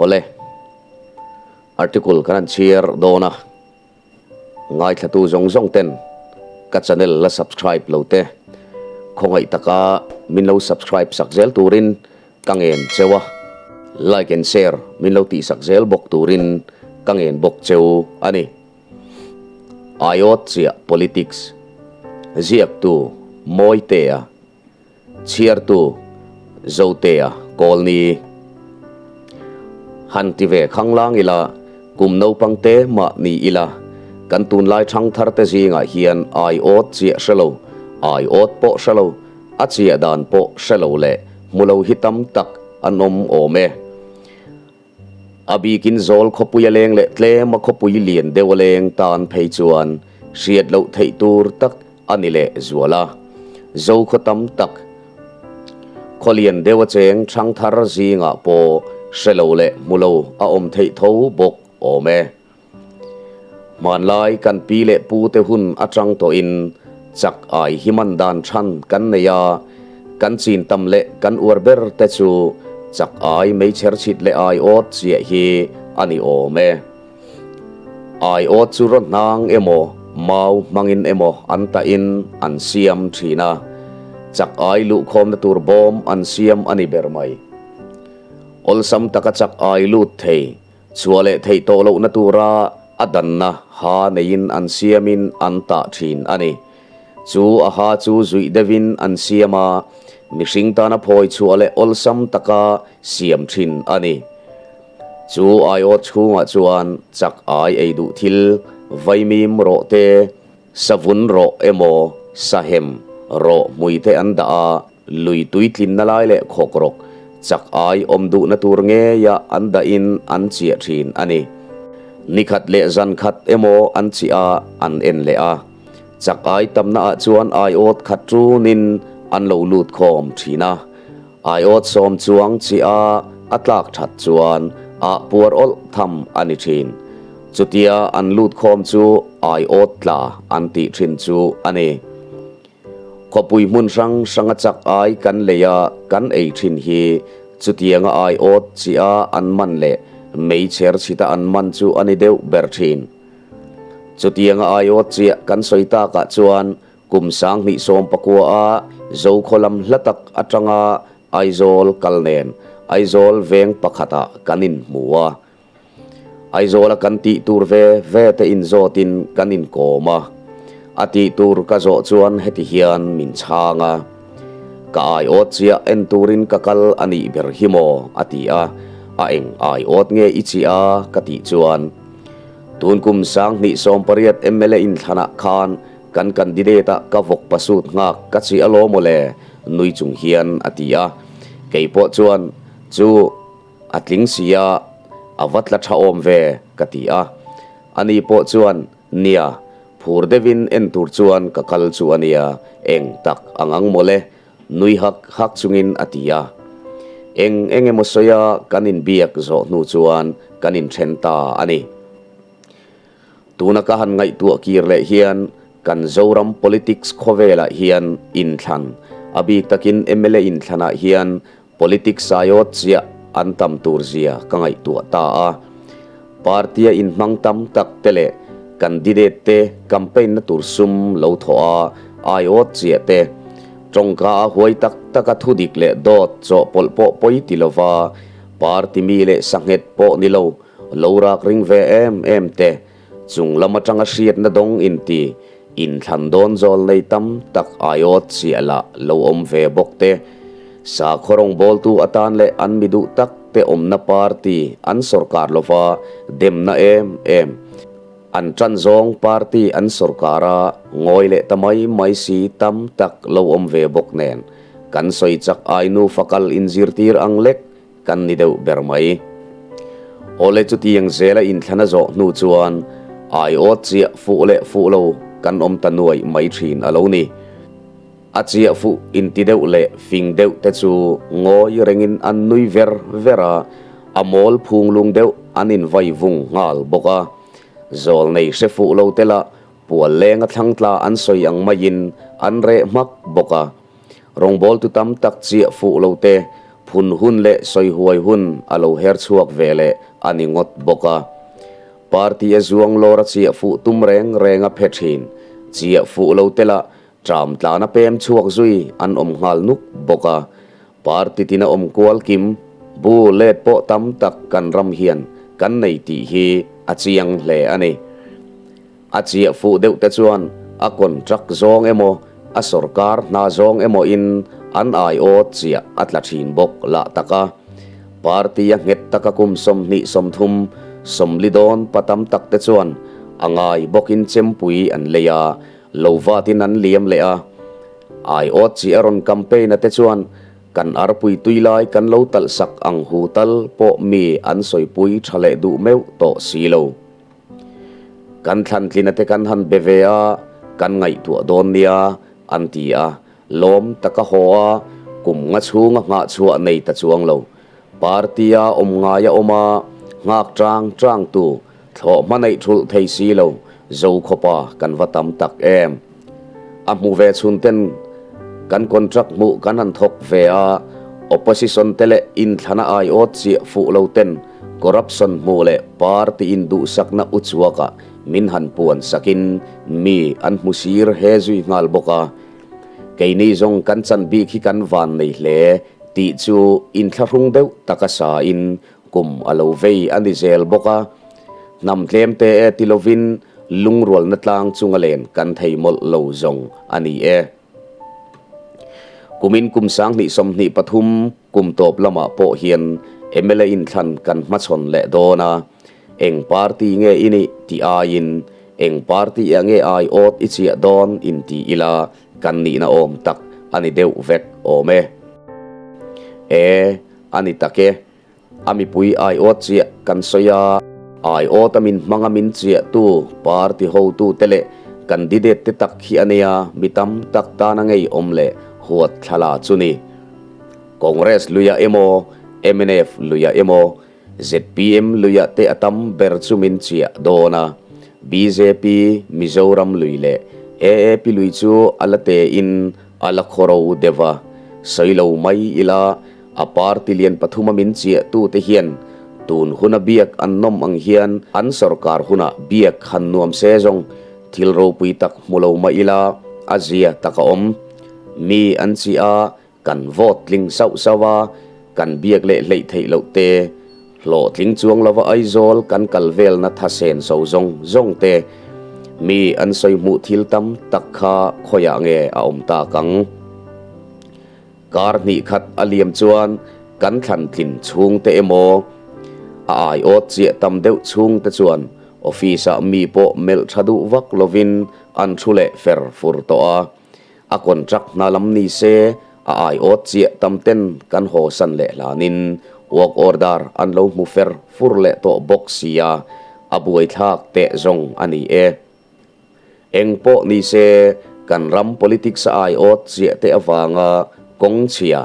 Awle, article kan han chhiar dawn a, ngaithlatu zawng zawng ten ka channel la subscribe lo te khawngaih taka min lo subscribe sak zel turin ka ngen cheu a, like and share min lo tihsak zel bawk turin ka ngen bawk cheu a ni. Aiawt chiah politics ziaktu Mawitea Chhiartu Zotea Kawlni Han ti ve khanglang ila, kum naupang te mah ni ila, kan tunlai thangthar te zingah hian aiawt chiah hre lo, aiawt pawh hre lo, a chiah dan pawh hre lo leh hmu lo hi tam tak an awm awm e. A bikin zawl khawpui a leng leh tlem a khawpui lian deuh a leng tan phei chuan hriat loh theih tur tak a ni leh zual a. Zo khaw tam tak, khaw lian deuh a cheng thangthar zingah pawh hre lo leh hmu lo a awm theih tho bawk awm e. Hmanlai kan pi leh pu te hun atang tawhin chak ai hi man dan than kan nei a, kan chin tam leh kan uar ber te chu chak ai meichher chhit leh ai awt chiah hi a ni awm e. Ai awt chu rawn hnang emaw mau hmangin emaw an tahin an siam thin a, chak ai luhkhawmna tur bawm an siam a ni ber mai. Awlsam taka chak ai lut thei Chhuah leh theih tawh lohna tura a danna ha neiin an siamin an tah thin a ni. Chu a ha chu zuih deuhin an siam a, mihring tana phawi chhuah leh awlsam taka siam thin a ni. Chu aiawt chhungah chuan chak ai ei duh thil, vaimim rawh te, savun rawh emaw sahem rawh hmui te an dah a, Lui tui tlinna lai leh khawk rawk chak ai awm duhna tur ngeia an dahin an chiah thin a ni. Ni khat leh zan khat emaw an chiah a, an en leh a. Chak ai tamna ah chuan aiawt khat tunin an lo lut khawm thin a. Aiawt sawm chuang chiah a a tlak that chuan ah puar awlh tham a ni thin. Chutia an lut khawm chu aiawt tla an tih thin chu a ni. Khawpui hmun hrang hranga chak ai kan lei a kan ei thin hi chutianga ai awt chi a an man leh meichher chhita an man chu a ni deuh ber thin. Chutianga ai awt chiah kan sawi takah chuan kum 2019 a Zokhaw lam hla tak atanga Aizawl kal nen Aizawl veng pakhatah kan inhmu a. Aizawla kan tih tur ve ve te inzawtin kan inkawm a, a tih tur ka zawh chuan heti hian min chhang a, Ka aiawt chiah en turin ka kal a nih ber hi maw? a ti a, A eng aiawt nge i chiah a? ka tih chuan, Tun kum 2018 mla inthlanah khan kan candidate-ah ka vawk pasut nghak ka chiah alawm aw le, nui chung hian a ti a, kei pawh chuan, Chu. A tling si a, a va tla tha awm ve, ka ti a. Ani pawh chuan, Nia, phur deuhin en tur chuan ka kal chu a nia, eng tak ang ang mawle, nui hak hak chungin a ti a. Eng eng emaw sawi a kan inbiak zawh hnu chuan kan inthen ta a ni. Tuna ka han ngaihtuah kir leh hian kan Zoram politics khawvelah hian inthlan, a bik takin mla inthlanah hian Politics aiawt chiah an tam tur zia ka ngaihtuah ta a. Party a inhmang tam tak te leh candidate te campaign na tur sum lo thawh a aiawt chiah te, tawngka a huai tak tak a thudik leh dawt chawhpawlh pawh pawi ti lova party mi leh sanghet pawh ni lo, lo rak ring ve em em te, chung lam atanga hriatna dawng inti inthlan dawn zawl nei tam tak aiawt chiah lah lo awm ve bawk te. Sakhaw rawngbawltu atan leh an mi duh tak te awmna party an sawrkar lova demna em em. An tan zawng party an sawrkar a ngawi leh ta mai mai si tam tak lo awm ve bawk nen kan sawi chak ai nufa kal inzirtir ang lek Kan ni deuh ber mai. Awle chutiang zela inthlan a zawh hnu chuan aiawt chiah fuh leh fuh lo kan awm ta nuai mai thin a lo ni. A chiah fuh inti deuh leh fing deuh te chu ngawi rengin an nui ver ver a, a mawl phunglung deuh an invai vung nghal bawk a. Zawl nei hre fuh lo te lah pual lenga thlangtla an sawi ang maiin an reh hmak bawk a. Rawngbawltu tam tak chiah fuh lo te. Phun hun leh sawi huai hun a lo her chhuak ve leh a ni ngawt bawk a. Party a zuang lawr a chiah fuh tum reng reng a phe thin. Chiah fuh lo te lah ṭam tlan a pem chhuak zui an awm nghal nuk bawk a. Party tina awm kual kim, bu let pawh tam tak kan ram hian kan nei tih hi a chiang hle a ni. A chiah fuh deuh te chuan a contract zawng emaw, a sorkar hna zawng emaw in an aiawt chiah a tla thin bawk lah tak a. Party a nghet taka kum 20, 30, 40 dawn pa tam tak te chuan a ngai bawkin chempui an lei a, lo vatin an liam leh a. Aiawt chiah a rawn campaign a te chuan kan arpui tui lai kan lo talh sak ang hu tal pawh mi an sawipui tha leh duh meuh tawh si lo. Kan thlantlina te kan han be ve a, kan ngaihtuah dawn nia, an ti a. Lawm taka haw a, kum nga chhunga nghah chhuah nei ta chuang lo. Party-a awm ngai a awm a, nghak chang chang tu, thlawh hma neih thulh thei si lo, Zokhawpa kan va tam tak em. A hmu ve chhun ten kan contract hmuh kan han thawk ve a, opposition te leh inthlana aiawt chiah fuh lo ten corruption hmuh leh party in duhsakna uchuakah min han puan sakin mi an hmu sir he zui nghal bawk a. Keini zawng kan chan bik hi kan van nei hle tih chu inthlahrung deuh taka sa in kum a lo vei a ni zel bawk a. Hnam tlem te e ti lovin lungrualna tlang chunga len kan thei mawlh lo zawng a ni e. Kumin kum 2023 kum tawp lamah pawh hian mla inthlan kan hmachhawn leh dawn a, eng party nge i nih tih aiin eng party ah nge aiawt i chiah dawn inti ila kan nihna awm tak a ni deuh vek awm e. E, a ni tak e. A mipui aiawt chiah kan sawi a, aiawt a min hmang a min chiahtu party hotute leh candidate te tak hi a nia mi tam tak tana ngeiawm leh huat thlala chu ni. Congress luiah emaw, mnf luiah emaw, zpm luiah te a tam ber chu min chiah dawn a, bjp Mizoram lui leh AAP lui chu a la tein a la khawro deuh a, sawi lo mai ila A party lian pathuma min chiahtute hian tun huna biak an nawm ang hian an sorkar hunah biak han nuam se zawng thil ropui tak hmu lo mah ila a zia tak a awm. Mi an chi a, kan vote tling sauh sauh a, kan biak leh hleih theih loh te, hlawhtling chuang lova Aizawl kan kal velna thasen so zawng zawng te, mi an sawi hmuh thil tam tak kha khawiah nge a awm tak ang? Kar hnih khat a liam chuan kan thlan tlin chhungte emaw, a aiawt chiah tam deuh chhungte chuan office-ah mi pawh melh tha duh vak lovin an thu leh fer fur tawh a. A contract hna lam ni se a aiawt chiah tam ten kan haw san leh hlanin work order an lo hmu fer fur leh tawh bawk sia, a buaithlak teh zawng a ni e. Eng pawh ni se, kan ram politics a aiawt chiah te avanga kawng chhia,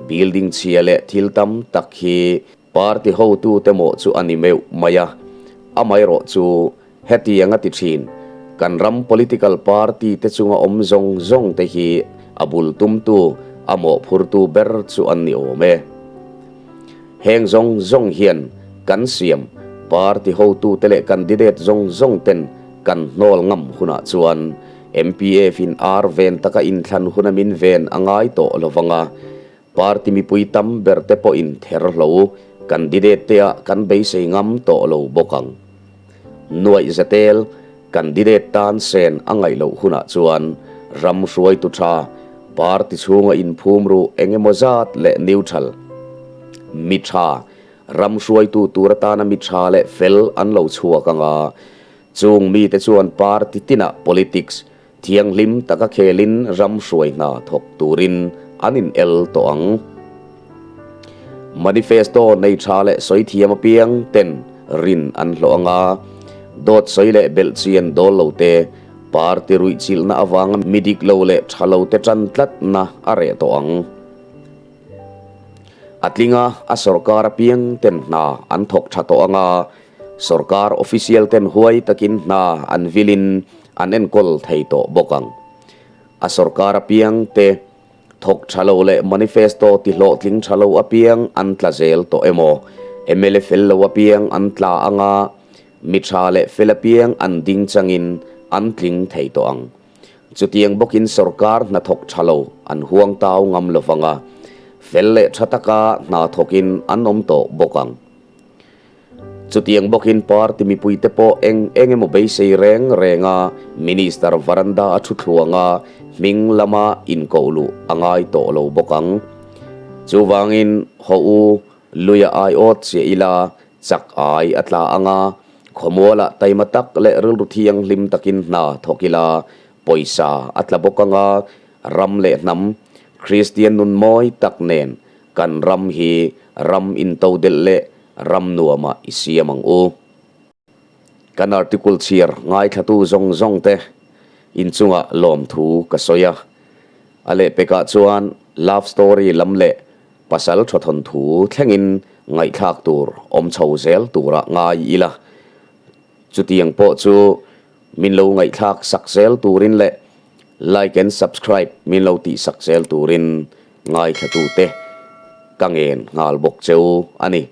building chhia leh thil tam tak hi party hotute mawh chu a ni meuh mai a. Amaherawh chu hetiang a ti thin, kan ram political party te chunga awm zawng zawng te hi a bul tumtu, a mawhphurtu ber chu an ni awm e. Heng zawng zawng hian kan siam party hotute leh candidate zawng zawng ten kan hnawl ngam hunah chuan MPF in ar ven taka inthlan huna min ven a ngai tawh lo vang a, party mipui tam ber te pawhin ther hlo candidate te ah kan beisei ngam tawh lo bawk ang. Nuaih zatel candidate tan sen a ngaih loh hunah chuan ram hruaitu tha, party chhunga inphum ruh eng emaw zat leh neutral mi tha, ram hruaitu tur atana mi tha leh fel an lo chhuak ang a, chung mite chuan party tinah politics thianghlim taka khelin ram hruai hna thawk turin an in el tawh ang. Manifesto nei tha leh sawi thiam apiang ten rin an hlawh ang a, dawt sawi leh belh chian dawl lo te, party ruihchilhna avanga mi dik lo leh tha lo te tan tlatna a reh tawh ang. A tlinga a sorkar apiang ten hna an thawk tha tawh ang a, sorkar official ten huai takin hna an vilin an enkawl thei tawh bawk ang. A sorkar apiang te. Thawk tha lo leh manifesto ti hlawhtling tha lo apiang an tla zel tawh emaw, mla fel lo apiang an tla anga mi tha leh fel apiang an ding changin an tling thei tawh ang. Chutiang bawkin sorkar hnathawk tha lo an huang tau ngam lo vanga fel leh tha taka hna thawkin an awm tawh bawk ang. Chutiang bawkin party mipuite pawh eng eng emaw beisei reng renga Minister varanda a thu thluanga hming lama inkoh luh a ngai tawh lo bawk ang. Chuvangin haw u luia aiawt chiah ila chak ai a tla anga khawmualah taima tak leh rilru thianghlim takin hna thawk ila pawisa a tla bawk anga ram leh hnam Kristian nun mawi tak nen Kan ram hi ram intodelh leh ram nuamah i siam ang u. Kan article chhiar ngaithlatu zawng zawng te inchungah lawmthu ka sawi a. A lehpekah chuan love story lam leh pasal tha thawnthu thlengin ngaihthlak tur awm chho zel turah ngai ila. Chutiang pawh chu min lo ngaihthlak sak zel turin leh like and subscribe min lo tihsak zel turin ngaithlatute ka ngen nghal bawk cheu a ni.